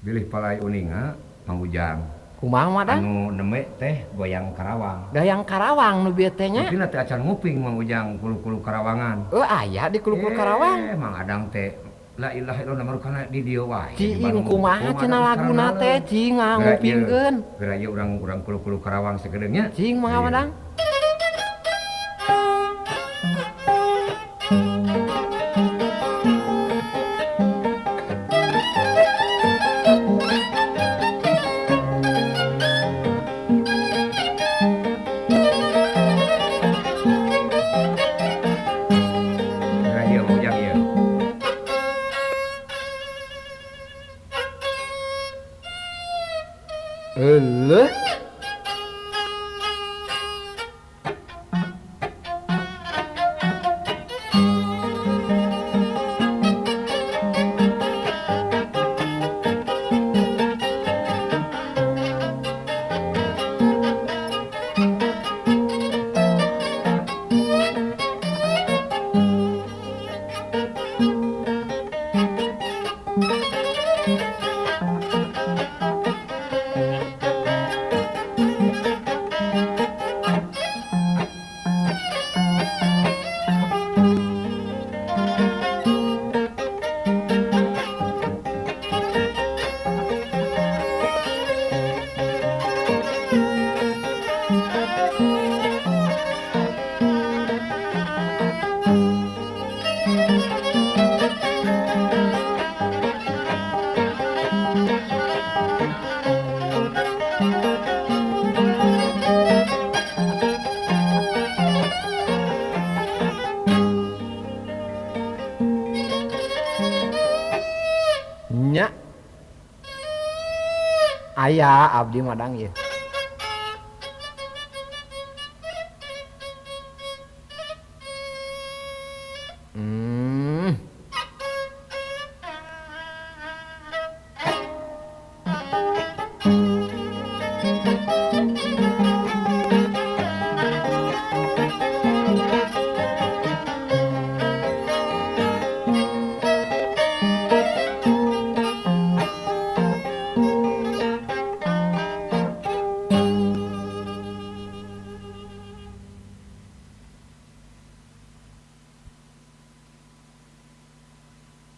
Bilih palai uninga Mang Ujang. Kumaha Madang? Anu neme teh goyang Karawang. Gayang Karawang nu bieu teh nya. Mungkin teh acan nguping Mang Ujang kulu-kulu Karawangan. Oh aya di kulu-kulu Karawang. Mang Adang teh la ilaha illallah marukana di dieu wae. Cing kumaha cenah laguna teh cing ngupingkeun. Geura ieu urang-urang kulu-kulu Karawang sakedeung nya. Cing mangga Madang. Eleh. Nya. Aya abdi Madang ieu.